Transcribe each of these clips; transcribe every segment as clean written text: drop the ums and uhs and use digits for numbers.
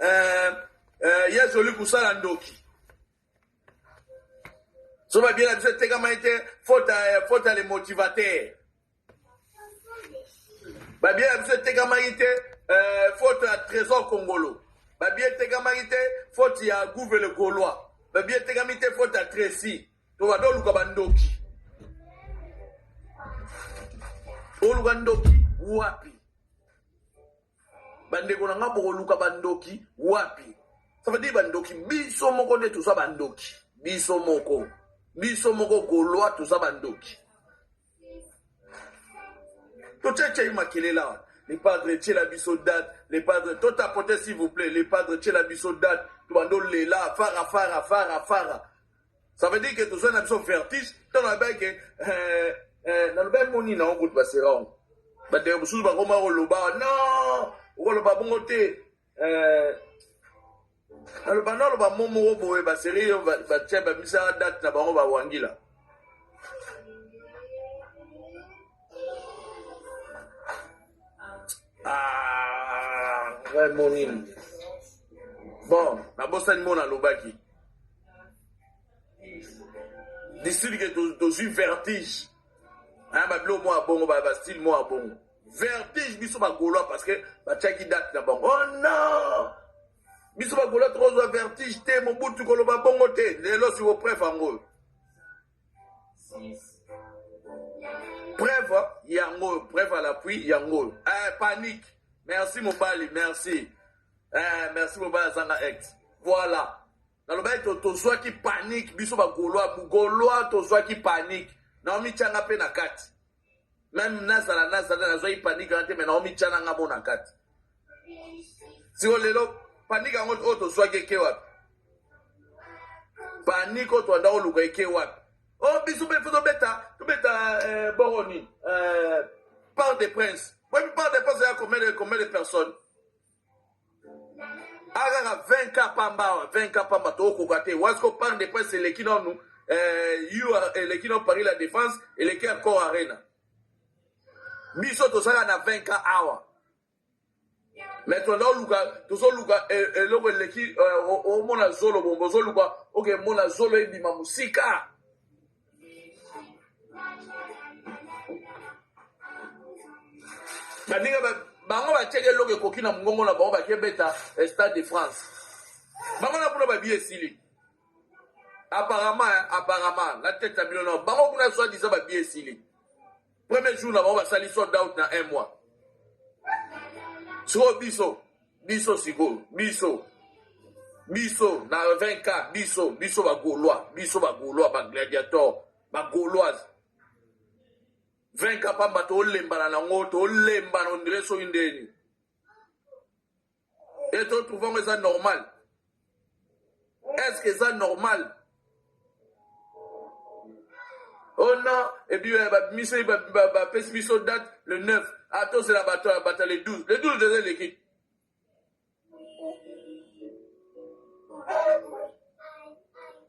euh, euh, ye zoli kosala ndoki. So ba billet na biso etekamaki te, faute à, faute à les motivateurs. Ba billet na biso etekamaki te, euh, faute ya Trésor Kongolo. Ba billet etekamaki te, faute ya Gouve le Gaulois. Ba billet etekami te, faute ya Tracy. To bado oluka ba ndoki. Oluka ndoki wapi? Bandeko na nga bokoluka bandoki wapi? Ça veut dire bandoki biso moko nde toza bandoki. Biso moko. Biso moko Gaulois toza bandoki. Totie makelele awa. Le padre tiela biso date. Le padre to tapoter s'il vous plaît. Le padre tiela biso date. Tobando lela fara fara fara fara. Ça veut dire que toza na biso vertige. To na ba ke euh, euh, na loba moni na ongo basera ongo. Bandeko mosusu bakoma koloba non, okoloba bongo te. Euh, aloba naloba mo moko boye baseri yo batia bamisaka date na bango bawangila. Ah, vraiment nini? Bon, nabosani mo nalobaki. D'ici que tozwi vertige. Hein, ba biloko moko ya bongo, ba ba style moko ya bongo. Vertige biso ba Gaulois parce que batiaki date na bango. Oh non! Biso ba Gaulois tokozwa vertige te, Mobutu koloba bongo te. Lelo siko preuve yango oyo. Preuve yango oyo, preuve à l'appui yango oyo. Eh, panique. Merci mobali, merci. Eh, merci mobali azanga ex. Voilà. Nalobaki to tozwaki panique biso ba Gaulois, Gaulois tozwaki panique. Naomi tianga pe na kati. Meme nazala nazala nazwaki panique wana te mais naomi tia na nga mo na kati. Siko lelo panique yango oyo tozwaki eke wapi? Panique oyo toanda koluka eke wapi? Oh biso pe faut tobeta tobeta euh, bongo nini? Euh, Parc des Princes. Boyebi Parc des Princes ya combien de personnes? Akaka 20K pamba awa, 20K pamba tokokoka te. Wasko Parc des Princes eleki nanu euh, U eleki nanu Paris la Défense, eleki Accor Arena. Biso tozalaka na 20K awa. Mais tozoluka tozoluka eloko eleki omona zolo bombo ozoluka oke mona zolo ebima mosika. Baninga bango batiaki eloko ekoki na mongongo na bango bake beta Stade de France. Bango na kuna babi esili. Apparemment, apparemment, na tête na bino na bango kuna soit disant babi esili. Premier jour na bango basali sold out na un mois. Sikoyo biso, biso sikoyo, biso biso na 20K biso biso ba Gaulois, biso ba Gaulois, ba gladiators, ba Gauloises. 20K pamba tolembana nango, tolembana on dirait soki ndeni. Et to trouve yango eza normal? Est-ce que eza normal? Oh non, et puis babimisi bapesi biso date le 9. Ah tozela bato bato le 12. Le 12 déjà eleki.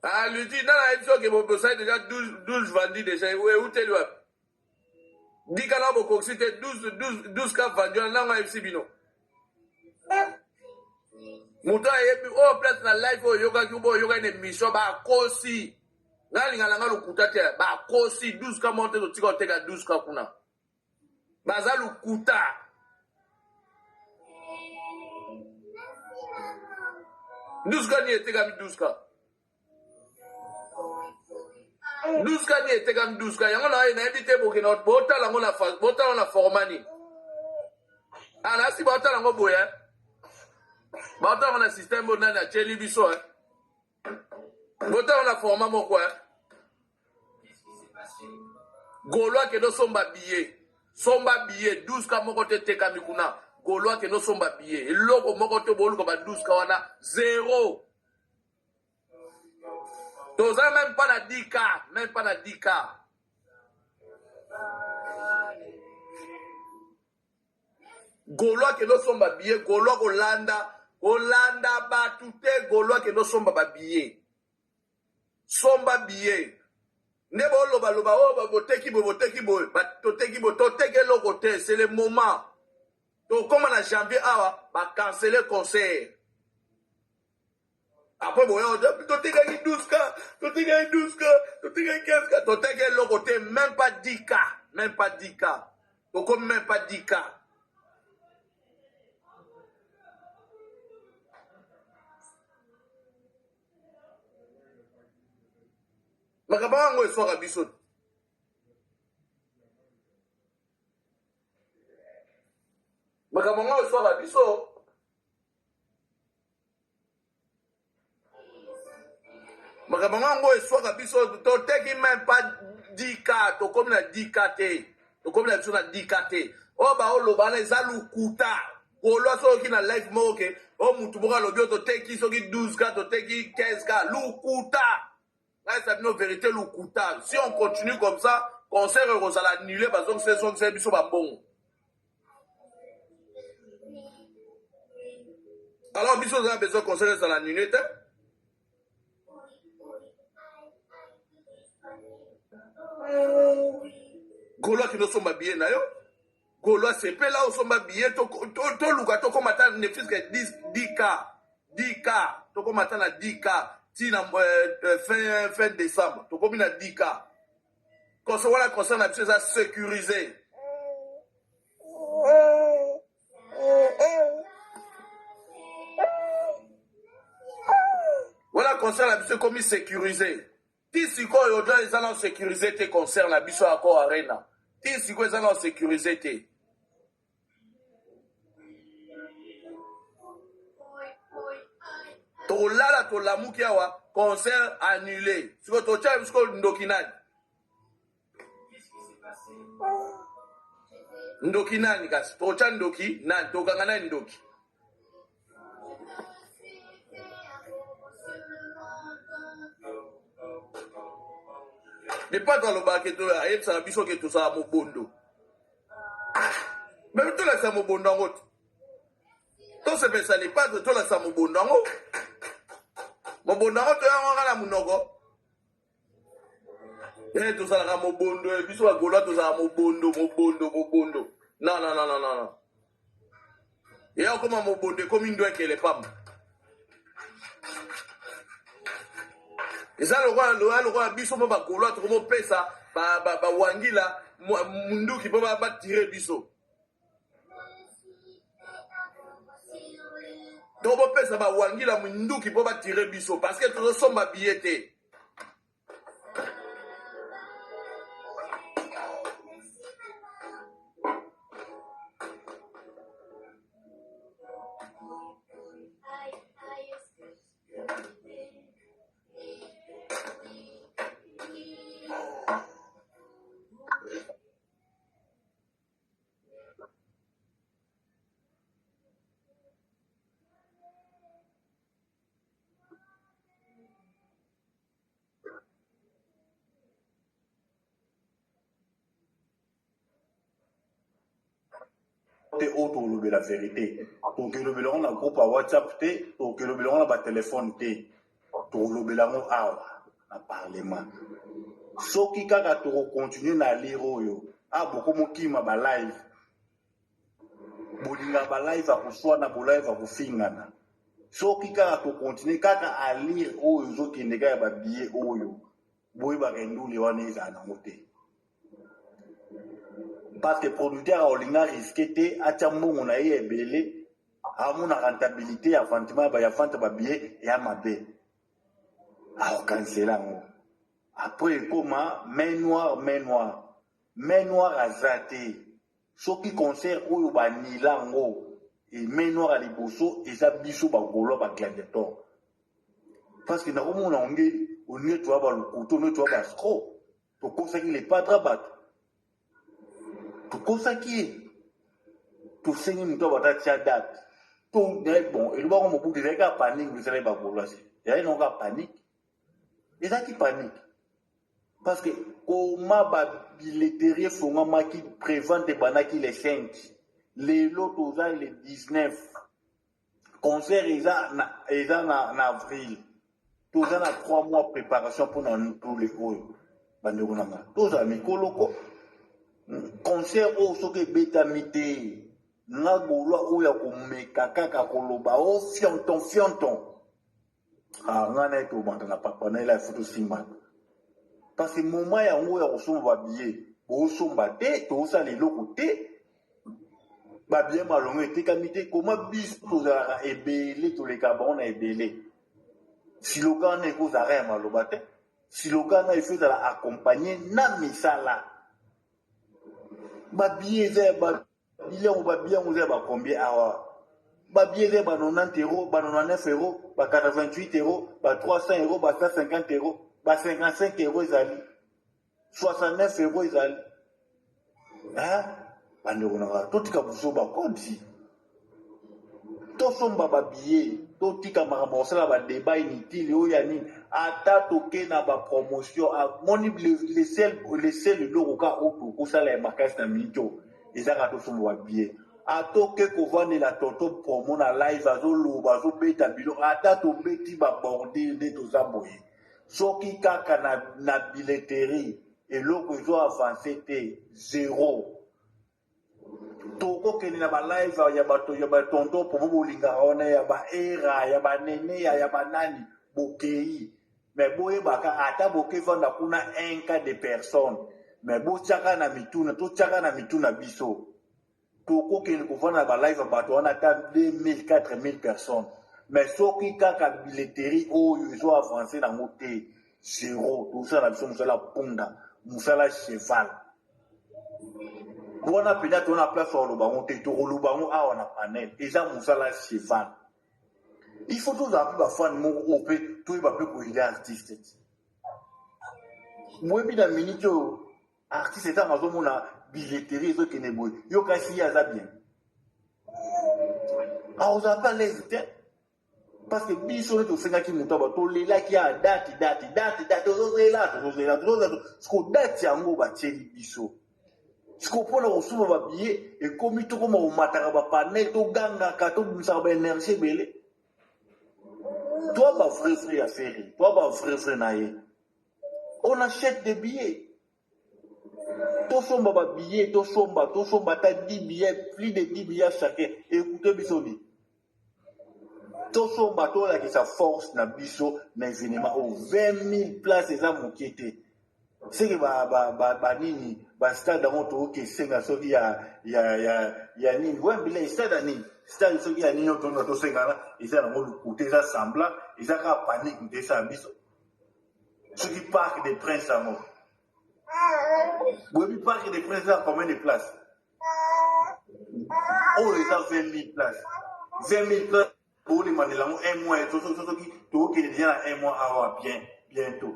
Ah lui dit nana ayebi soki bosali déjà 12 12 vendu déjà euteli wapi? Dika na bokokisi te 12 12 12 ka vendu wana nango ayebisi bino. Moto ayebi oyo place na live oyo oyokaki oyo oyokaki na émission bakosi. Ngai alinga na ngai lokuta te bakosi 12 ka moko te totika koteka 12 ka kuna. Baza lokuta. 12 ka nini etekami 12 ka? 12 ka nini etekami 12 ka yango na nayebi te bokende botala yango na botala yango na format nini ah nasi botala yango boye eh? botala yango na système oyo nani atyeli biso eh? Botala na format moko eh. Gaulois kende osomba billet. Somba billet 12 ka moko te tekami kuna. Gaulois kende osomba billet. Eloko moko te boluka ba 12 ka wana zero. Toza même pas na 10K, même pas na 10K. Gaulois kende osomba billet, Gaulois kolanda kolanda batu te, Gaulois kende osomba ba billet. Somba billet. Nde boloba loba oh boteki boye boteki boye, toteki boye, toteki eloko te, c'est le moment. Tokoma na janvier awa ba canceler concert. Après boya totekaki 12K, totekaki 12K, totekaki 15K, toteki eloko te, même pas 10K, même pas 10K. Tokomi même pas 10K. Makambo yango eswaka biso. Makambo yango eswaka biso. Makambo yango eswaka biso, toteki même pas 10K, tokomi na 10K te, tokomi na biso na 10K te. Oyo baoloba wana eza lokuta. Golois soki na live moko ke oyo mutu moko alobi oyo toteki soki 12K, toteki 15K, lokuta. Ngai sa bino vérité, lokuta. Si on continue comme ça, concert ekozala annulé, bazongisa ezongisa biso bambongo. Alors biso oza besoin concert ezala annulé te. Golois kino osomba billet na yo. Golois sepela osomba billet, toluka tokóma ata ne fût que 10K, 10K, tokóma ata na 10K ti na fin décembre, tokomi na 10K. Concert wana, concert na biso eza sécurisé. Wana concert na biso ekomi sécurisé. Ti sikoyo oyo eza na sécurisé te, concert na biso ya Accor Arena. Ti sikoyo eza na sécurisé te. Tokolala tolamuki awa, concert annulé. Sikoyo totya sikoyo ndoki nani? Ndoki nani kasi? Totya ndoki nani? Tokanga nani ndoki? Le Padre alobaka ke ayebisaka biso ke tozala mobondo. Me tolakisa mobondo yango te. Tosepelisa Le Padre, tolakisa mobondo yango. Mobondo yango toyango kaka na monoko. Tozalaka mobondo, biso bagolois tozalaka mobondo, mobondo, mobondo. Non, non, non, non, non. Eya okoma mobondo ekomi ndo ekele pamba. Eza lokola biso mo bagolois tokomopesa bawangila munduki mpo batire biso. Tokopesa bawangila munduki mpo batire biso parce que tozosomba billet te. Te, oyo tokolobela vérité, tokelobela yango na groupe ya WhatsApp te, tokelobela yango na batelefone te, tokolobela yango awa na parlement. Soki kaka tokocontinue na lire oyo a bokomokima balive, bolinga balive ya koswana, bolive ya kofingana. Soki kaka tokontinue kaka alire oyo ezokende kaka ya babillet oyo, boyebaka ndule wana ezala nango te, parce que producteur aolinga risque te, atia mbongo na ye ebele, amona rentabilité ya vente ya vente babillet ya mabe, aokansela yango. Après ekoma main noire, main noire, main noire aza te. Soki concert oyo banila yango, e main noire ya liboso eza biso bagaulois, bagladiator, parce que nakomona onge onie toya balokuto, onie toya bascro. Tokosaki Le Padre, bato tokosaki ye, tosengi moto abato atia date to bon. Elobako Mobutu ezalaki kaka panique, ezalaki bagaulois, ezalaki nango kaka panique, ezalaki panique, parce que koma babilletterie efongamaki, prévente ebandaki le 5, lelo toza le 19, concert eza na avril, toza na 3 mois préparation mpona ntule oyo. Bandeko na nga, tozala mikoloko. Concert oyo soki ebetami te, nga gaulois oyo ya komeka kaka koloba o fionton fionton. Ah, ngai na ye tobanda na papa na ye la faut tosimbana parce que moment yango ya kosomba babillet bosomba te, tozosala eloko te, babillet malongo etekami te. Koma biso tozalaka ebele, toleka bango na ebele. Siloka wana ekozalaka ya maloba te. Siloka wana ifo ezala accompagné na misala. Babillet eza ya babillet yango, babillet yango eza ya bacombien awa? Babillet eza ya ba 90 euro, ba 99 euro, ba 88 euro, ba 300 euro, ba 150 euro, ba 55 euro, ezali 69 euro, ezali. Bandeko na nga, totika buzoba kodi, tosomba babillet, totika makambo kosala badébat inutile oyo ya nini. Ata toke na bapromotion, amoni le seul eloko ka oyo tokosala ya makasi na minute oyo eza kaka tosomba babillet. Atoke kovandela tonton promo na live, azoloba, azobeta bilo, ata tobeti babordure nde toza boye, soki kaka na billetterie eloko ezo avance te, zéro. Tokokende na balive ya bato ya batonton promo bolingaka wana, ya baera, ya baneneya, ya banani, bokei me boyebaka, ata bokevanda kuna un cas de personne, me botiaka na mituna, totiaka na mituna biso. Tokokende kovanda na balive ya bato wana ata 2000, 4000 personnes, mais soki kaka billetterie oyo ezo avance nango te, zéro. Tosala na biso mosala punda, mosala cheval wana mpenza. Toza na place ya koloba yango te, tokoloba yango awa na panel. Eza mosala cheval. Il faut tozala mpe bafani moko oyo mpe toyeba mpe koaider artiste ti moyebi na minute oyo. Artiste ntango azomona billetterie ezokende boye, yo kasi ye aza bien, akozala mpe à l'aise te, parce que biso nde tosengaki moto aba, tolelaki ya date, date, date, date, tozozela, tozozela, tozozela. Siko date yango batieli biso siko mpona kosomba babillet, ekomi tokoma komataka bapanel, togangaka, tobimisaka baénergie ebele. Toa bavrai vrai ya Ferre, toa bavrai vrai na ye, on achète des billets, tosomba babillet, tosomba, tosomba ata 10 billets, plus de 10 billets chacun. Écoute biso di, tosomba, tolakisa force na biso na événement oyo. 20 000 place eza moke te. Seke banini, bastade yango tokoki esenga soki ya nini, Wembley, stade ya nini, stade soki ya nini oyo tolinga tosengana, eza yango lokuta, eza semblant, eza kaka panique nte esala biso. Soki Parc des Princes yango, boyebi Parc des Princes eza combien de place? Oyo eza 20 000 place, 20 000 place bolemandela yango un mois. Soki tokokende déjà na un mois awa, bien bientôt,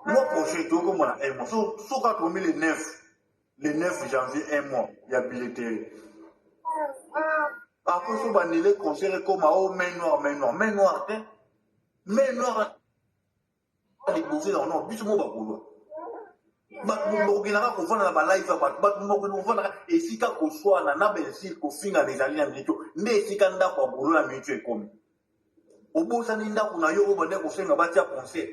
mois prochain tokomona un mois. Soki tokomi le 9, le 9 janvier, un mois ya billetterie. Après so bandele concert ekoma o main noire, main noire, main noire te, main noire liboso ezaka non. Biso mo bakolwa, bato bokendaka kovanda na balive ya bato, bato bokende kovandaka esika koswana na bensile, kofingana ezali na minute nde esika ndako ya bolo na minute ekomi. Obosani ndako na yo oyo bande kosenga batia concert,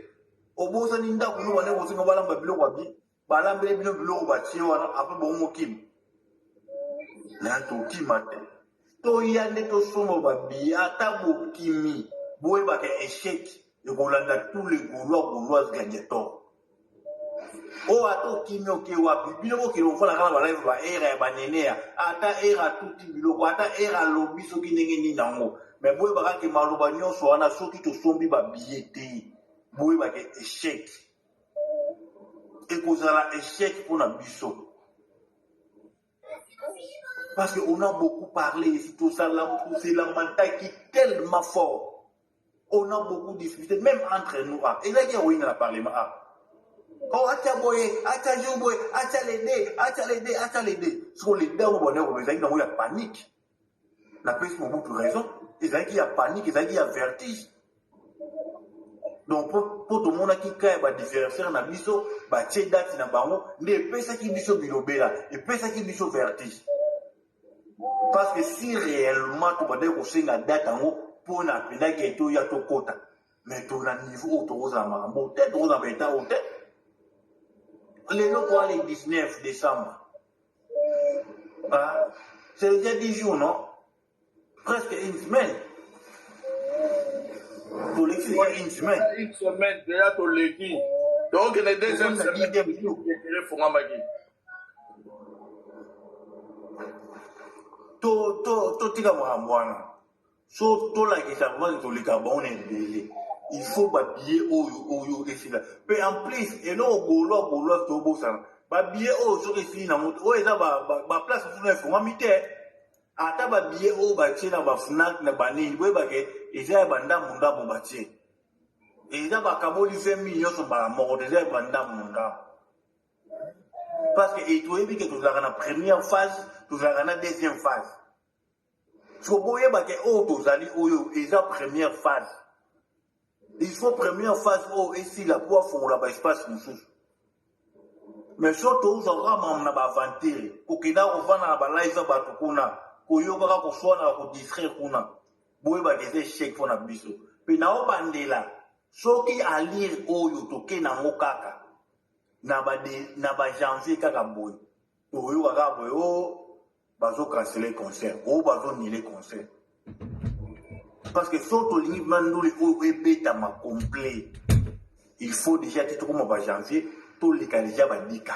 obosani ndako yo bande kosenga balamba biloko ya bien, balambeli bino biloko batie wana, après bongo mokima na tokima te. Toya nde tosomba babillet. Ata bokimi, boyebaka échec ekolanda tous les Gaulois, Gauloise, gladiator oyo. Ata okimi, oke wapi, bino bokende kofanda kaka na balive baere ya baneneya. Ata ere atuti biloko, ata ere alobi soki ndenge nini yango, me boyebaka ke maloba nyonso wana, soki tosombi babillet te, boyebaka échec ekozala échec mpona biso, parce que on a beaucoup parlé ici, toselamantaki tellement fort, on a beaucoup discuté même entre nous. Ah, ezalaki ya koyinga na parlement. Ah oh, atia boye, atia jour boye, atia les deux, atia les deux, atia les deux. Siko les deux yango bandeko ezalaki nango ya panique. Napesi Mobutu raison, ezalaki ya panique, ezalaki ya vertige. Donc mpo tomonaki ka ya baadversaire na biso batie date na bango, nde epesaki biso bilobela, epesaki biso vertige, parce que si réellement tobandaki kosenga date yango mpona mpendaki etoya tokota, mais tona niveau oyo tokozala makambo te, tokozala baeta oyo te. Lelo koa le 19 décembre, ah, c'est déjà 10 jours, non, presque une semaine. Tolekisi déjà une semaine. Une semaine déjà toleki. Donc le deuxième semaine efongamaki. Totika makambo wana. So tolakisa vraiment toleka bango na ebele. Il faut babillet oyo oyo esila. Mpe en plus eloko gaulois gaulois tobosana. Babillet oyo soki esili nango oyo eza baplace mosusu na efongami te. Ata babillet oyo batie na baFnac na banini, boyebake eza ya bandambo ndambo batie. Eza bakaboli 20 000 nyonso mbala moko te, eza ya bandambo ndambo. Parce que toyebi ke tozalaka na première phase, tozalaka na deuxième phase. So boyebake oyo tozali oyo eza première phase. Il faut première phase oyo esila po afongola baespace mosusu. Mais so tozwaka makambo na baaventure, kokenda kovanda na balive ya bato kuna, koyokaka koswanaka, kodistraire kuna, boyebaka eza échec mpo na biso. Mpe naobandela soki alire oyo toke nango kaka na bajanvier kaka boye, tokoyoka kaka boye o bazocancele concert, oyo bazonile concert. Parce que so tolingi vraiment ndule oyo ebetama complet, il faut déjà ti tokóma bajanvier toleka déjà badika,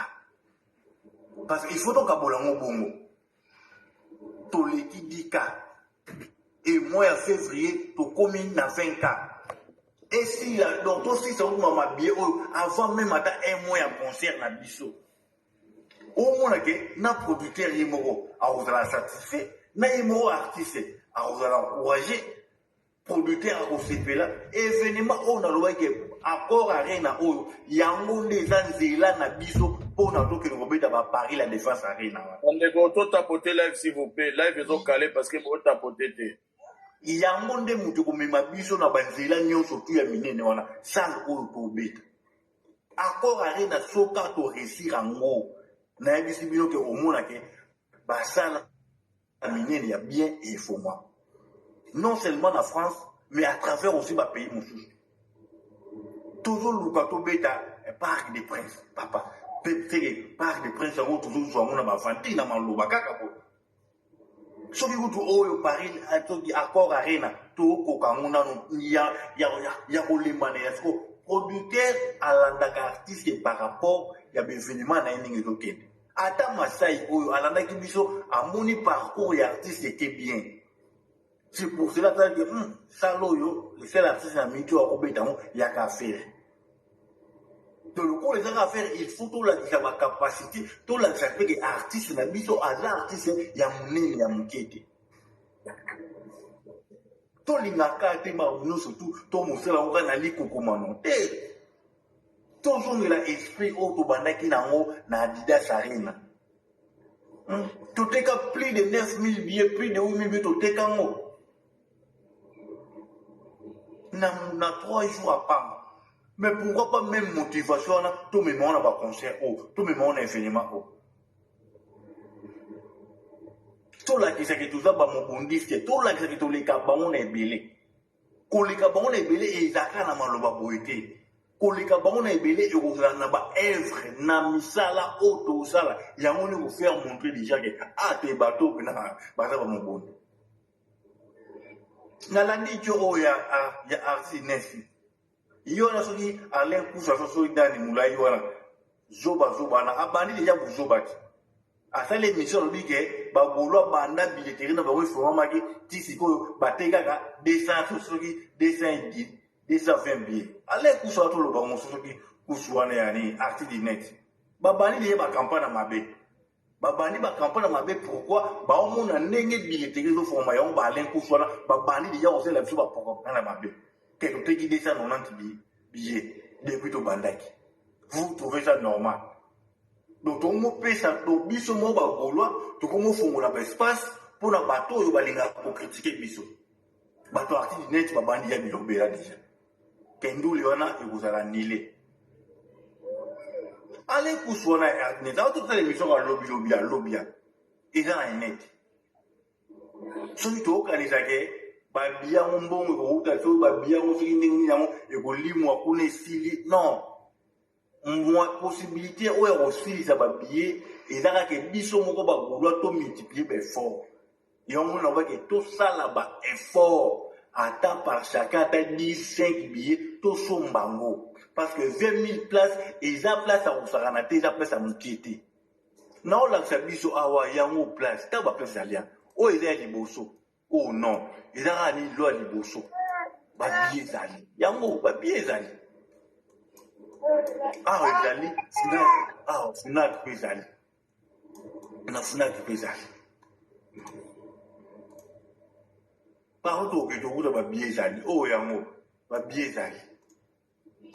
parce que il faut tokabola yango bongo. Toleki 10K et mois ya février tokomi na 20K esila. Donc tosilisa kokoma mabillet oyo avant même ata un mois ya concert na biso. Omona ke na producteur ye moko akozala satisfait, na ye moko artiste akozala encouragé, producteur akosepela. Événement oyo nalobaki ke Accor Arena oyo, yango nde eza nzela na biso mpona tokende kobeta baParis La Défense Arena wana. Bandeko, totapote live s'il vous plaît. Live ezokale parce que botapote te. Yango nde moto ekomema biso na banzela nyonso tu ya minene wana. Salle oyo tobeta Accor Arena, soka toréussir yango, nayebisi bino ke omona ke basala minene ya bien efongwa non seulement na France mais à travers aussi bapays mosusu. Tozoluka tobeta Parc des Princes, papa teke Parc des Princes yango tozozwa yango na bavanti na maloba kaka po soki kutu oyo Paris soki Accor Arena tokoka yango nano ya kolembana ya siko. Producteur alandaka artiste par rapport ya baévénement na ye ndenge ezokende. Ata Masai oyo alandaki biso, amoni parcours ya artiste eke bien. C'est pour cela que salle oyo, le seul artiste na mingi oyo akobeta yango yaka affaire. Donc lokola ezaka affaire, il faut tolakisa bacapacité, tolakisa mpe ke artiste na biso aza artiste ya monene, ya moke te. Tolingaka te makambo nyonso tu tomosala yango kaka na likokomano te. Tozongela esprit oyo tobandaki nango na Adidas Arena. Toteka plus de 9000 billets, plus de 8000 billets toteka yango na 3 jours à pamba. Mais pourquoi pas même motivation wana tomema wana baconcert oyo, tomema wana événement oyo, tolakisaki toza bamobondiste, tolakisaki toleka bango na ebele. Koleka bango na ebele ezalaka na maloba boye te. Koleka bango na ebele ekozala na baœuvre, na misala oyo tozosala. Yango nde kofaire montrer déjà ke a te bato mpena baza bamobondi. Nalandi tio oyo ya artiste nesi ye wana, soki Alain Kusa, so soki nani molai wana, zobazoba wana abandi déjà buzoba ti asali émission, alobi ke bagaulois banda billetterie na bango efongwamaki ti sikoyo batekaka 200, soki 210, 220 billets. Alain Kusa wana, toloba mosu soki kusu wana ya nini, artiste du net, babandi déjà bacampagne na mabe, babandi bacampagne na mabe. Pourquoi? Baomona ndenge billetterie ezofongama yango. Baalain Kusu wana babandi déjà kosalela biso bapropagande na mabe ke toteki 290 billets depuis tobandaki. Vous trouvez ça normal? Donc tokomopesa to biso moko bagaulois, tokomofongola baespace mpona bato oyo balingaka kocritiquer biso. Bato artiste net babandi ya bilobela déjà kendule wana ekozala nile. Ale kusu wana ya net awa tosala émission, alobilobi alobi eza na net. Soki tokokanisa ke babi yango mbongo ekouta, soki babi yango, soki ndenge nini yango ekolimwa kuna esili, non. Mwa possibilité oyo ya kosilisa babillet eza kaka biso moko bagaulois tomultiplie baeffort. Yango nalobaki tosala baeffort. Ata par chacun ata 10, 5 billets tosomba yango parce que 20 000 places eza place ya kosakana te, eza place ya moke te. Naolakisa biso awa yango place, ntango baplace ezali ya oyo eza ya liboso oyo non, eza kaka nini lo ya liboso, babiye ezali yango, babiye ezali awa, ezali Fnac awa, Fnac mpe ezali na Fnac mpe ezali partout. Tokokende tokuta babiye ezali oyo, yango babiye ezali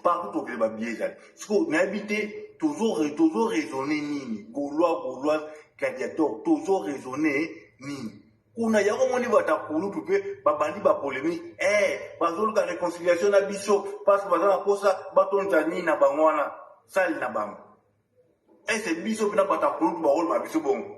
partout. Tokende babiye ezali. Sikoyo nayebi te tozo raisonner nini. Gaulois, Gauloise, gladiateur, tozo raisonner nini kuna? Yango moni bato ya kulutu mpe babandi bapolémique, bazoluka réconciliation na biso parce que baza na posa batonza nini na bango wana, sali na bango. Ese biso mpena bato ya kulutu bakoloba biso bongo?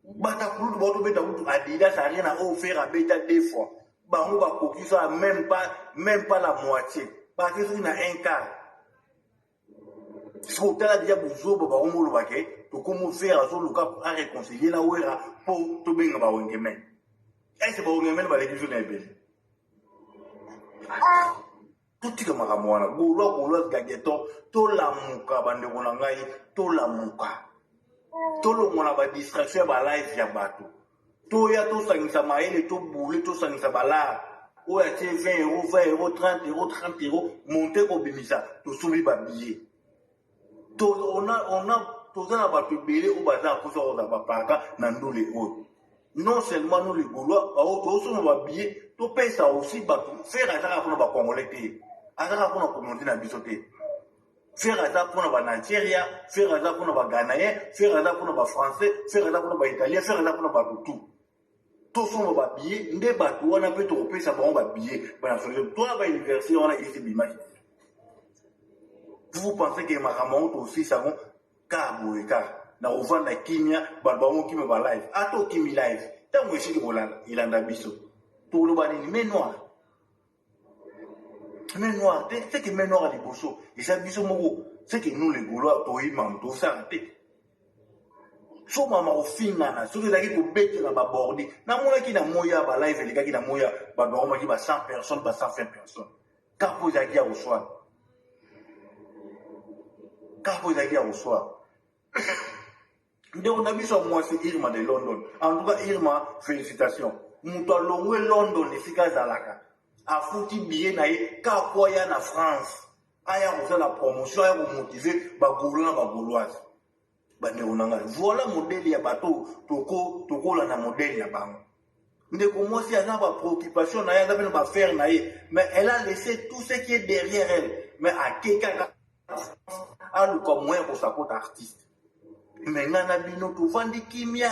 Bato ya kulutu baotobeta kutu Adidas Arena oyo Ferre abeta deux fois, bango bakoki sala même pas la moitié, bake soki na un quart. Soki otala déjà bozoba, bango moloba ke tokomi Ferre azoluka aréconcilier na Wera mpo tobenga bawengemen. Ese bawengemen baleki biso na ebele? Totika makambo wana. Gaulois, Gauloise, gladiateur, tolamuka. Bandeko na ngai, tolamuka, tolongwa na badistraction ya balive ya bato. Toya tosangisa mayele, tobule, tosangisa balare oyo atie 20 euro, 20 euro, 30 euro, 30 euro, monte kobimisa, tosombi babillet. Toza na bato ebele oyo baza na mposa kozala baparka na ndule oyo. Non seulement nous les Gaulois tozosomba babillet, topesa aussi bato. Ferre azaka mpona bacongolais te, azaka mpona communauté na biso te. Ferre aza mpona banigeria, Ferre aza mpona baghanéen, Ferre aza mpona bafrançais, Ferre aza mpona baitalien, Ferre aza mpona bato tout. Tosomba babillet nde bato wana mpe tokopesa bango babillet banationalité. Toya bauniversité wana esi ebimaki. Vous pensez que makambo yango tosisa yango kaka boye, kaka na kovanda kimia, bato bango kimia balive? Ata okimi live, ntango esili kolanda elanda biso, tokoloba nini? Main noire, main noire te. C'est que main noire ya liboso eza biso moko. C'est que nous les Gaulois toyimama, tosala te. So mama kofingana, soki ezalaki kobetela babordi, namonaki na moya balive elekaki na moya, bato bakomaki ba 100 personnes, ba 120 personnes, kaka mpo ezalaki ya koswana, kaka mpo ezalaki ya koswana. Ndeko na biso ya mwasi Irma de London, en tout cas Irma, félicitation. Moto alongwe London esika azalaka, afuti billet na ye kaka po aya na France, aya kosala promotion, aya komotiver bagaulois na bagauloise. Bandeko na ngai, voilà modèle ya bato tokolanda, modèle na bango. Ndeko mwasi aza na bapréoccupation na ye, aza mpe na baaffaire na ye, mais elle a laissé tout ce qui est derrière elle, mais ake kaka aluka moyen ya kosapota artiste. Mais ngai na bino tovandi kimia,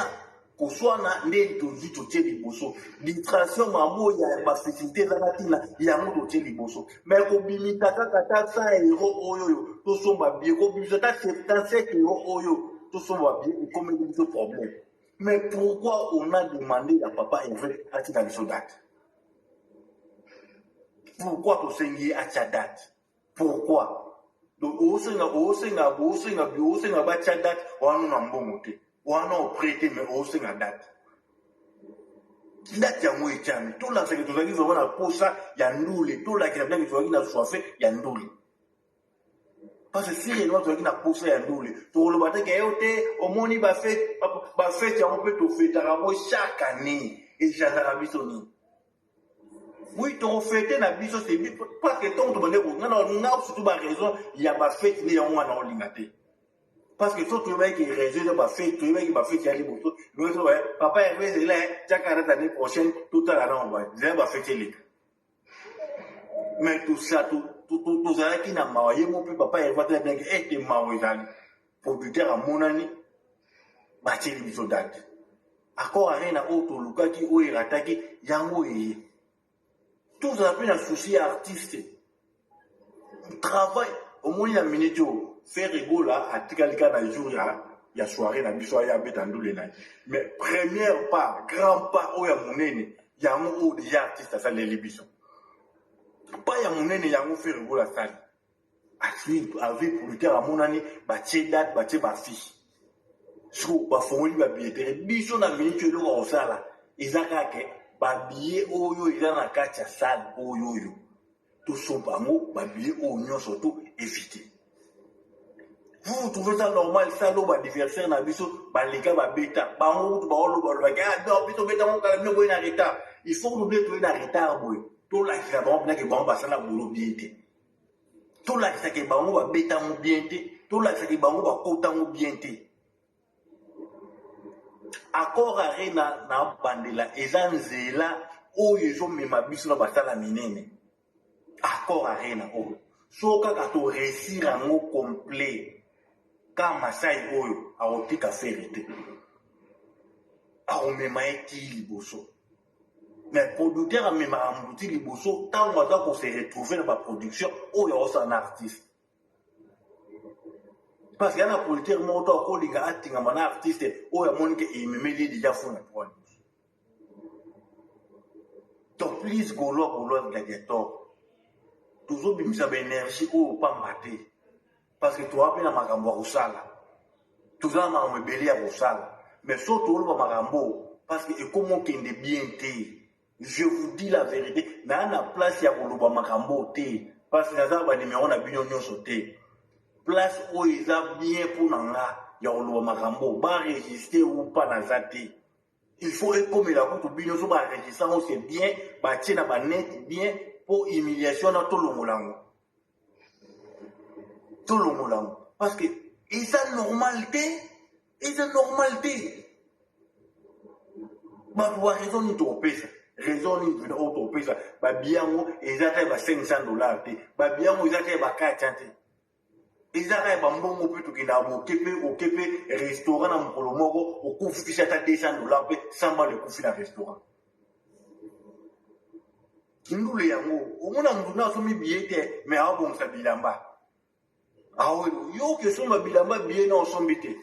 koswana nde tozwi, totie liboso distraction. Mambo ya bafacilité ezanga ntina, yango totie liboso. Mais kobimisa kaka ta 100 euro oyo oyo tosomba billet, kobimisa ta 77 euro oyo tosomba billet, ekomeli biso problème. Mais pourquoi on a demandé ya papa Hervé atika biso date? Pourquoi tosengi ye atia date? Pourquoi? Donc osenga, osenga, osenga, osenga batia date wana na mbongo te, wana oprêter, mais osenga date. Date yango etiami, tolakisaki tozalaki vraiment na posa ya ndule, tolakisa ndenge tozalaki na soif ya ndule. Parce que si réellement tozalaki na posa ya ndule, tokoloba te ke yo te. Omoni bafete yango mpe tofetaka yango chaque année, echangeaka biso nini? Oui, tokofete na biso, c'est parce que ntongo tobande nga surtout baraison ya bafete nde yango wana olinga te. Parce que so toyebaki raison eza bafete, toyebaki bafete ya liboso. Papa Hervé, ezela tiaka date année prochaine, totala nango, zela bafete eleka. Mais tosa tozalaki na mawa ye mo mpe papa Hervé atala bien que ete mawa ezali. Producteur amonani, batieli biso date. Accor Arena oyo tolukaki, oyo erataki, yango eye. Tozala mpe na souci ya artiste travail. Omoni na minute oyo Ferre Gola atikali kaka na jour ya soirée na biso, aya abeta ndule na ye. Mais première pas, grand pas oyo ya monene, yango oyo déjà artiste asaleli biso pas ya monene, yango Ferre Gola asali, azwi producteur amonani, batie date, batie bafiche, siko bafongoli babilletterie. Biso na minute eloko ya kosala eza kaka ke Babillet oyo eza na kati ya salle oyo oyo tosomba yango, babillet oyo nyonso to éviter. Vous, vous trouvez ça normal? Salle oyo baadversaire na biso baleka, babeta bango kutu, baoloba olobaki: "Ah non, biso beta ngo kala, bino boye na retard." Il faut kutu nde toye na retard boye, tolakisa bango mpinake bango basala boulot bien te, tolakisaka bango babetango bien te, tolakisaka bango bakotango bien te. Accor Arena na bandela eza nzela oyo ezomema biso na basala minene. Accor Arena oyo, so kaka toréussir yango complet, ka Masai oyo akotika Ferre te, akomema ye ti liboso. Mais producteur amemaka motu ti liboso ntango aza kose retrouver na baproduction oyo aosala na artiste, parce que ya na producteur moko to akolinga atingama na artiste oyo amoni ke ememeli ye déjà fo na droit liboso. Donc please, Gaulois, Gaulois, gladiator, tozobimisa baénergie oyo pamba te, parce que toza mpe na makambo ya kosala, toza na makambo ebele ya kosala. Mais so toloba makambo, parce que ekómi okende bien te. Je vous dis la vérité, naa na place ya koloba makambo te, parce que naza banuméro na bino nyonso te. Place oyo eza bien mpo na nga ya koloba makambo, baregistre upa naza te. Il faut ekomela kutu bino so baregistre yango, c'est bien, batie na banet bien, mpo humiliation wana tolongola yango, tolongola yango, parce que eza normal te, eza normal te. Bato ba raison nini tokopesa? Raison nini mpena oyo tokopesa? Babillet yango eza kaka ba 500 $ te, babillet yango eza kaka ba 400 te, eza kaka bambongo mpe tokendaka boke mpe oke mpe restaurant na mokolo moko, okufisi ata 200 $ mpe sambalo ekufi na restaurant. Ndule yango omona motu na asombi billet te, mais aobongisa bilamba. Aoyo yo oke osomba bilamba, billet na osombi te.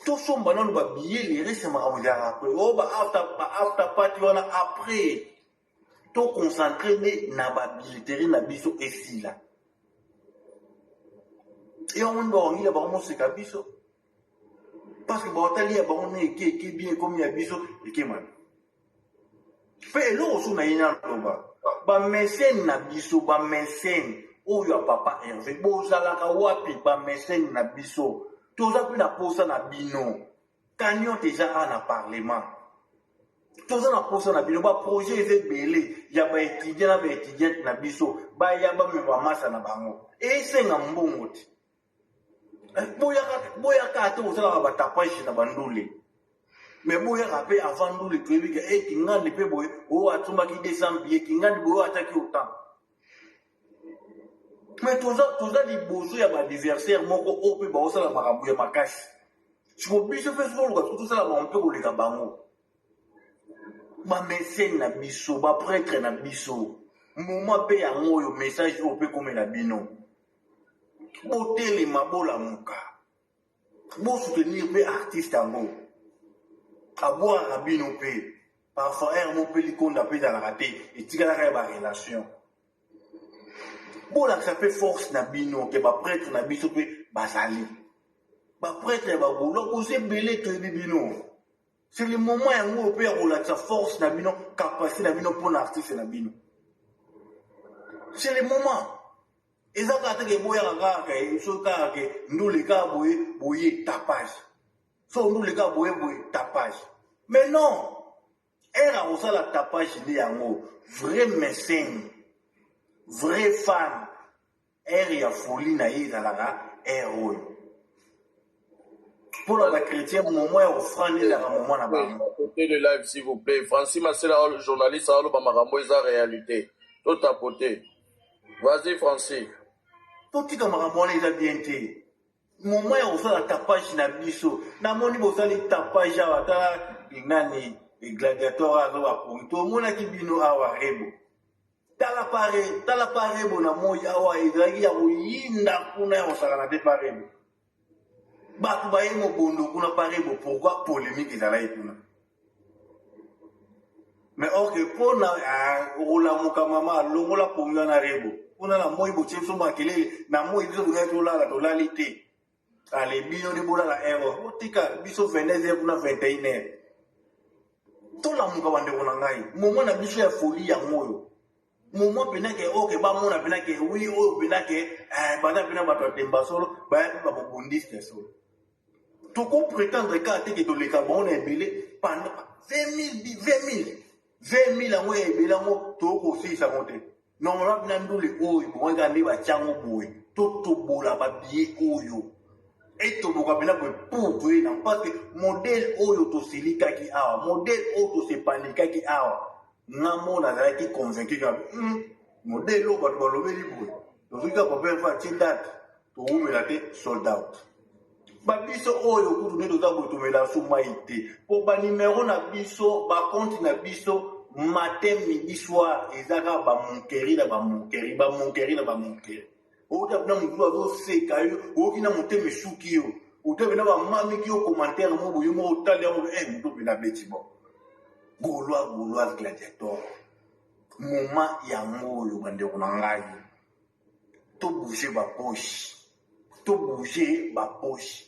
Tosomba nano babillet, le reste makambo ezalaka après. Oyo ba after party wana après, toconcentre nde na babilletterie na biso esila. Yango nde bawangila bango moseka biso, parce que baotali ya bango nde eke eke bien, ekomi ya biso ekemana mpe eloko. So na ye naloba, bamécène na biso, bamécène oyo ya papa Hervé, bozalaka wapi? Bamécène na biso, toza mpe na posa na bino. Cagnotte eza awa na parlement, toza na posa na bino. Baprojet eza ebele ya baétudiant na baétudiante na biso, baya bamema bamasa na bango, esenga mbongo te. Boyaka ate kosalaka batapage na bandule, mais boyaka mpe avant ndule. Toyebi ke e kingandi mpe boye oyo atumbaki 200 billet, kingandi boye oyo ataki autant. Mais toza liboso ya baadversaire moko oyo mpe baosala makambo ya makasi. Siko biso mpe sokoluka siko tosala bango mpe koleka bango. Bamécène na biso, baprêtre na biso, moma mpe yango oyo, message oyo mpe komela bino: botelema, bolamuka, bosoutenir mpe artiste yango abwakaka bino mpe. Parfois aire mo mpe likonda mpe ezalaka te, etikalaka ya barelation. Bolakisa mpe force na bino ke baprêtre na biso mpe bazali baprêtre ya bagaulois. Boza ebele, toyebi bino. C'est le moment yango oyo mpe ya kolakisa force na bino, capacité na bino mpona artiste na bino. C'est le moment. Eza kaka teke boyaka kaka so kaka ke ndule kaka boye boye tapage, so ndule kaka boye boye tapage. Mais non, ere akosala tapage nde yango. Vrai mécène, vrai fan, ere ya folie na ye ezalaka ere oyo. Mpona bachrétien, moment ya offrande ezalaka moment na bango. Tapotez le live, s'il vous plaît. Francis Masela, journaliste, aloba makambo eza réalité, totapote. Vas-y, Francis. Totika makambo wana, eza bien te. Moment ya kosala tapage na biso, namoni bosali tapage awa. Tala nani, gladiator azo bapongi, tomonaki bino awa rebo. Tala pare, tala parebo na moi awa, ezalaki ya koyinda kuna, ya kosakana te. Parebo, bato baye mobondo kuna parebo. Pourquoi polémique ezalaki kuna? Mais or que mpona okolamuka, mama alongola pongi wana rebo kuna na moi, botie biso makelele na moi. Biso tozali tolala, tolali te. Ale bino nde bolala ero, botika biso 22 heures kuna, 21 heures. Tolamuka bandeko na ngai, moment na biso ya folie yango oyo. Moment mpena ke oke bamona mpena ke wi oyo mpena ke eh, baza mpena bato ya temba solo, baya mpe babobondiste solo. Toko prétendre kaka te ke toleka bango na ebele pendant 20 000 20 000 20 000 yango ya ebele yango tokosilisa yango te. Normalement mpena ndule oyo bongo kaka nde batya yango boye, totobola babillet oyo etoboka mpena boye pour toyena, parce que modèle oyo tosilikaki awa, modèle oyo tosepanikaki awa, nga mo nazalaki convaincu kaka modèle oyo bato balobeli boye, tozoki kaka papa fa atie date, towumela te, sold out. Babiso oyo kutu nde toza boye, tomela so mai te, mpo banimero na biso, bacompte na biso, matin, midi, soir, eza kaka bamoquerie na bamoquerie, bamoquerie na bamoquerie. Outa mpena motu azoseka yo, oyoki na motema esuki yo, outa mpena bamamiki yo commentaire mo boye, moko otali yango, e moto mpena abeti. Bon, Gaulois, Gauloise, gladiator, moment yango oyo, bandeko na ngai, tobouge bapoche, tobouge bapoche.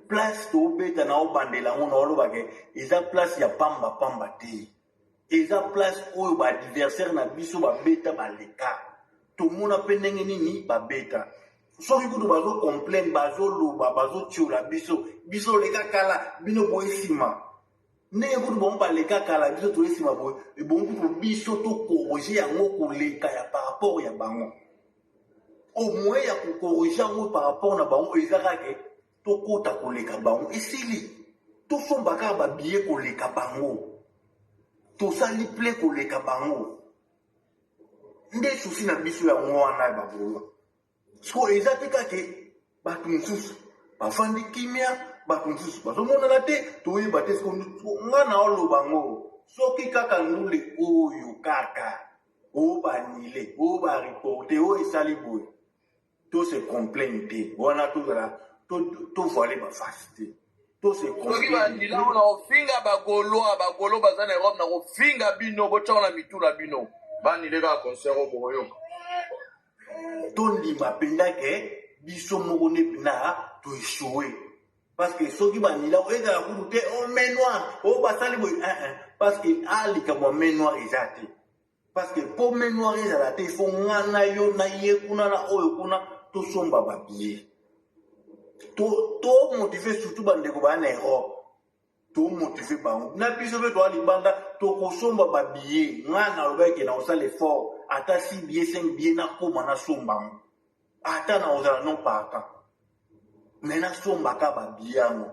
Place tobeta na obandela yango na olobake, eza place ya pamba pamba te, eza place oyo baadversaire na biso babeta baleka. Tomona mpe ndenge nini babeta. Soki kutu bazocomplain, bazoloba, bazotiola biso, biso leka kala, bino boye nsima. Ndenge kutu bango baleka kala, biso toye nsima boye, ebongo kutu biso tocorriger yango koleka ya par rapport ya bango. Au moins ya kocorriger yango par rapport na bango, eza kaka tokota koleka bango, esili. Tosomba kaka babillet koleka bango, tosali plein koleka bango. Nde souci na biso yango wana ya bagaulois. Siko eza te kaka bato mosusu bafandi kimia, bato mosusu bazomonana te, toyeba te. Siko nga na oloba ngo, soki kaka ndule oyo kaka oyo baannuler, oyo bareporter, oyo esali boye, to se complain te wana, tozala tovoile baface te, to se Soki bandila ngo na kofinga bagaulois, bagaulois baza na Europe, na kofinga bino, botyango na mitu na bino. Baannuler kaka concert oyo, bokoyoka. Tondima mpenza ke biso moko nde mpena toéchoué, parce que soki banila ezala kutu te o main noire oyo basali boye, parce que a likambo ya main noire eza te, parce que mpo main noire ezala te, ifo nga na yo na ye kuna na oyo kuna tosomba babillet, tomotiver surtout bandeko baya na Europe, tomotiver bango na biso mpe toya libanda, tokosomba babillet. Nga nalobaki na kosala effort, ata 6 billet, 5 billet, nakóma nasomba yango, ata na kozala non partant, mais nasombaka babillet yango.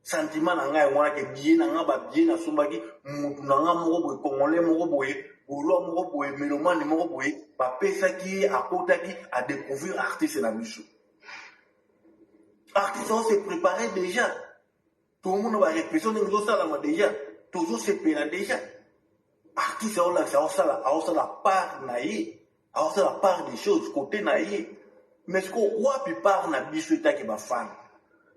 Sentiment na ngai yango wana ke billet na nga, babillet nasombaki, mutu na nga moko boye, Congolais moko boye, Gaulois moko boye, mélomane moko boye, bapesaki ye, akotaki, adécouvrir artiste na biso. Artiste ao se préparer déjà, tomona barépétition ndenge ezosalama déjà, tozosepela déjà. Artiste aolakisa, aosala, aosala part na ye, aosala part des choses côté na ye. Mais siko wapi part na biso etaki bafans?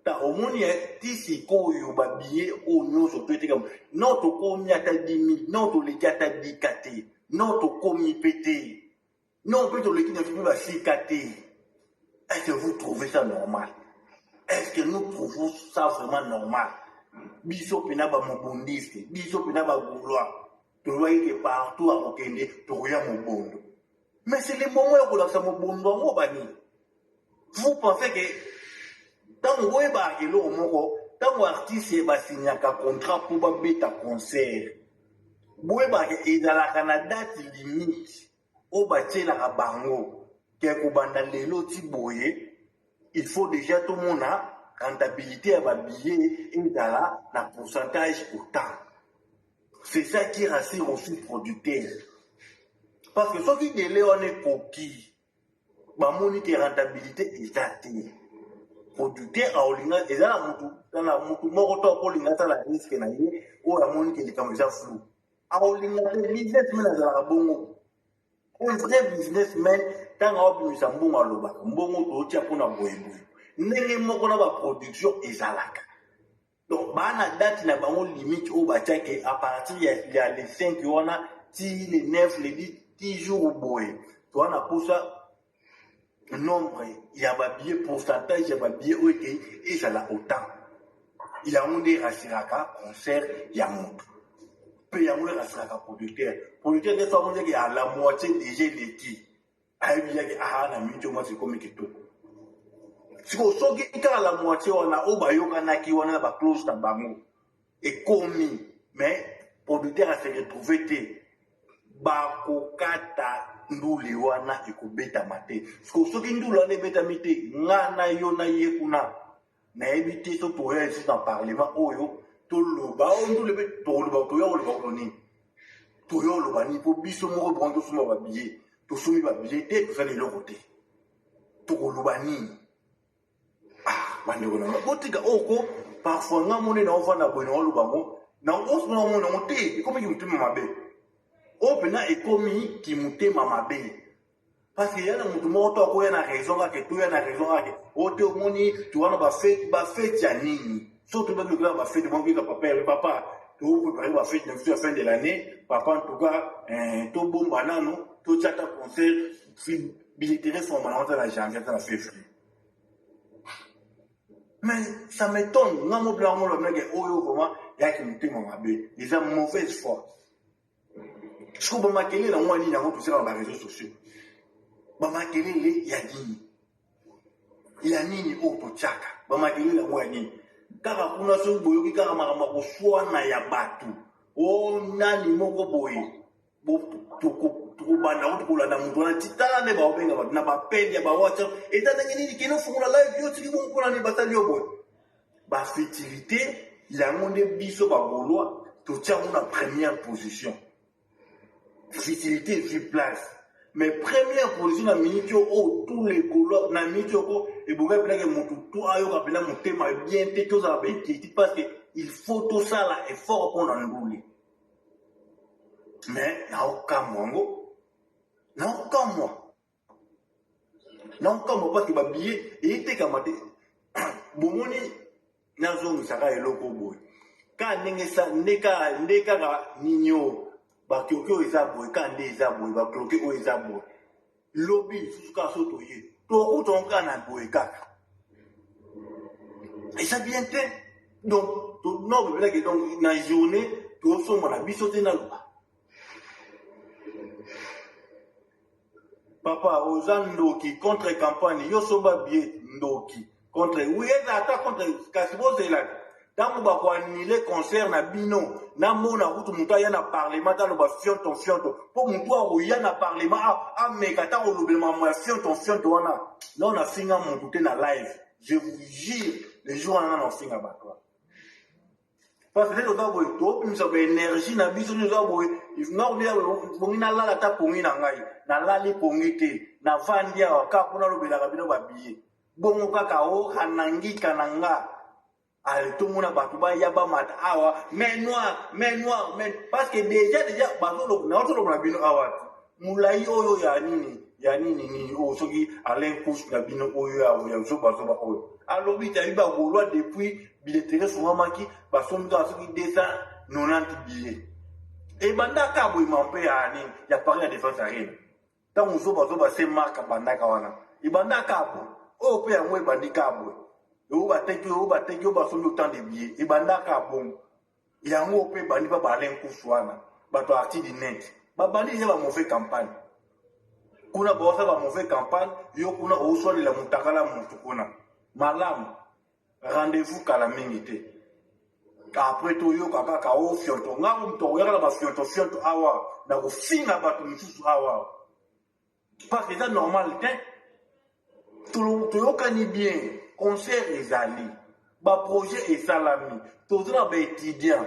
Ta omoni ti sikoyo babillet oyo nyonso to etekama, non tokomi ata 10 000, non toleki ata 10K te, non tokomi mpe te, non mpe toleki na biso mpe basika te. Est-ce que vous trouvez ça normal? Est-ce que nous trouvons ça vraiment normal? Biso mpena bamobondiste, biso mpena bagaulois, tolobaki ke partout akokende tokoya mobondo, mais c'est le moment ya kolakisa mobondo yango. Banini vous pensez que ntango boyebaka eloko moko, ntango artiste basignaka contrat mpo babeta concert, boyebaka ezalaka na date limite oyo batielaka bango ke kobanda lelo ti boye, il faut déjà tomona rentabilité ya babillet ezala na pourcentage autant. C'est ça qui rassure aussi producteur, parce que soki délai wana ekoki, bamoni ke rentabilité eza te, producteur aolinga eza na mutu, na mutu moko to akolinga asala risque na ye oyo amoni ke likambo eza flou, akolinga te. Businessman azalaka bongo. Un vrai businessman, ntango aobimisa mbongo, alobaka mbongo tootia mpona boyeboye. Ndenge moko na baproduction ezalaka. Donc baa na date na bango limite oyo batiaki à partir ya le 5 wana ti le 9, le 10, 10 jours boye, toza na posa nombre ya babillet, pourcentage ya babillet oyo ekei ezala autant. Yango nde rassuraka concert ya moto. Mpe yango erasilaka producteur. Producteur nde soki amonaki ya la moitié déjà eleki, ayebi yaki aha na minute oyo mwasi ekomi kitoko. Sikoyo soki kaka la moitié wana oyo bayokanaki wana na baclose na bango ekomi, mais producteur ase retrouve te, bakokata ndule wana ekobetama te. Sikoyo soki ndule wana ebetami te, nga na yo na ye kuna nayebi te so toya lisusu na parlement oyo toloba oyo ndule mpe toloba, toya koloba kono nini, toya koloba nini? Mpo biso moko bongo tosomba babillet, tosombi babillet te, tosali eloko te, tokoloba nini? Ah, bandeko na nga, botika oyo ko parfois nga moni na ovanda boye na oloba ngo na osomona mona yango te, ekomi kimotema mabe. Oyo mpena ekomi kimotema mabe, parce que ya na motu moko to akoya na raison kaka, toya na raison kaka oyo te. Omoni towana bafete, bafete ya nini? So tobaki lokola bafete moko papa ya papa, toprépare bafete na biso ya fin de l'année. Papa, en tout cas tobomba nano, totia ata concert, billetterie fongama nango ata na janvier, ata na février. Mais ça m'étonne, nga mo bila ngo lobnake oyo vraiment yaki motema mabe, eza mauvaise foi. Sikoyo bamakelele yango ya nini? Yango tosala na baréseaux sociaux, bamakelele ya nini, ya nini oyo totiaka bamakelele yango ya nini? Kaka kuna soki boyoki kaka makambo ya koswana ya bato o nani moko boye, tokobanda ngo, tokolanda moto wana. Titala nde baobenga bato na bapende ya bawhatsapp, eza ndenge nini? Kende ofungola live, yo tiki bongo mpona nini basali yo boye? Bafutilité yango nde biso bagaulois totia yango na première position. Futilité ezwi place, mais première position na minute oyo, tous les Gaulois na minute oyo ebongai mpenake motu to ayoka mpena motema bien te, tozala bainquiétude, parce que il faut tosala effort mpona ndule. Mais naokamwa yango, naokamwa, naokamwa, parce que babillet eyetekama te. Bomoni, nazongisaka eloko boye kaka ndenge nde kaka nini oyo bakloke oyo eza boye, kaka nde eza boye, bakloke oyo eza boye. Lobi lisusu kaka so toye, tokuta kaka na boye kaka, eza bien te. Donc no bebelaki, donc na journée tosomba na biso te. Naloba papa oza ndoki contre campagne, yo somba billet, ndoki contre. Oui, eza ata contre, kasi bozelaki ntango bakoannuler concert na bino. Namona kutu moto aya na parlement, taloba fionto fionto, mpo motu akoya na parlement ameka ata kolobela makambo ya fionto fionto wana. Non, nafinga motu te na live, je vous jure, le jour wana nga naofinga bato wana, parce que nde toza boye, topimisa baénergie na biso. Nde toza boye, nga bongi nalala ata pongi na ngai, nalali pongi te, navandi awa kaka mpona alobelaka bino babillet bongo kaka o kanangika na nga. Ale, tomona bato baya bamata awa, main noire, main noire, main, parce que déjà nazoloba na bino awa ti molai oyo ya nini, ya nini nini oyo, soki Alain Couche na bino oyo ya zobazoba oyo alobi te, ayebi bagaulois depuis billetterie efungwamaki, basombi kaka soki 290 billet. Ebandaka boyema mpe ya nini ya Paris ya Défense Arena, ntango zobazoba se mark abandaka wana, ebandaka boye. Oyo mpe yango ebandi kaka boye, oyo bateki, oyo bateki, oyo basombi autant de billets, ebandaka bongo. Yango mpe ebandi mpa baalain kusu wana, bato ya arti du net babandi deja bamauvais campagne kuna, baosala bamauvais campagne. Yo kuna oswalela motakala motu kuna malamu. Rendez-vous kala mingi te, après toyoka kaka o fionto. Ngango moto akoyaka na bafionto fionto awa na kofinga bato mosusu awa, parce que eza normal te. Toyokani bien, concert ezali, baprojet esalami, toza na baétudiant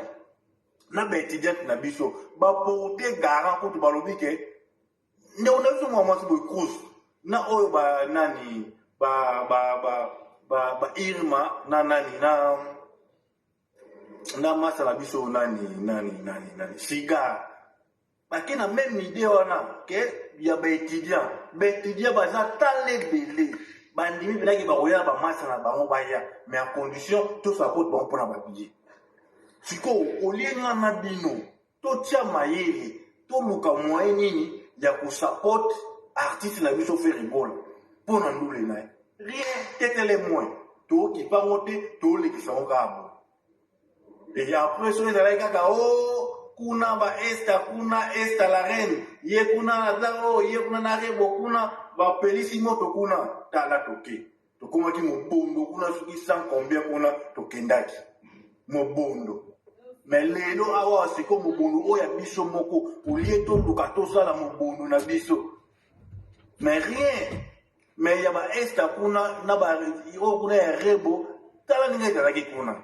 na baétudiante na biso baporte garant. Kutu balobi ke ndeko na biso mwa mwasi boye Cruz na oyo banani ba ba ba ba ba Irma na nani na masa na biso nani nani nani nani Sigar, bake na même idée wana ke ya baétudiant. Baétudiant baza tala ebele, bandimi mpenaki bakoya na bamasa na bango baya, mais à condition tosapote bango mpona babillet. Sikoyo olie nga na bino totia mayele, toluka moyen nini ya kosapote artiste na biso Ferre Gola mpo na ndule na ye. Rien, tetele moins tookipa yango te, toolekisa yango kaka boye. Et après soki ezalaki kaka o oh, Kuna ba Esta kuna, Esta la reine ye kuna aza oyo, ye kuna na Rebo kuna bapelisi moto kuna. Tala, toke, tokomaki Mobondo kuna, soki sans combien kuna tokendaki Mobondo. Mais lelo awa siko mobondo oyo ya biso moko, olie toluka tosala mobondo na biso, mais rien. Mais ya baesta kuna na oyo kuna ya Rebo, tala ndenge ezalaki kuna.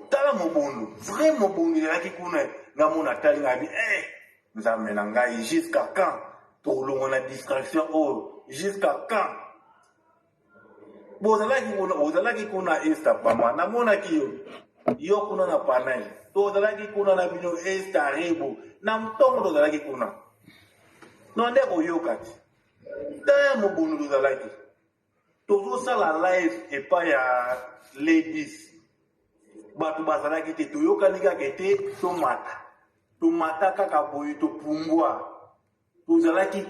Tala mobondo, vrai mobondo ezalaki kuna. Nga mona tali ngai bi eh, Nzambe na ngai, jusqu'à quand tolongwa na distraction oyo? Jusqu'à quand? Bozalaki kuna, ozalaki kuna Esta pama, namonaki yo, yo kuna na panel. Tozalaki kuna na bino Esta, Rebo, na ntongo tozalaki kuna no nde koyoka ti taya mobondo. Tozalaki tozosala live epai ya ladies, bato bazalaki te. Toyokani kaka te, tomata, tomata kaka boye, topumbwa, tozalaki.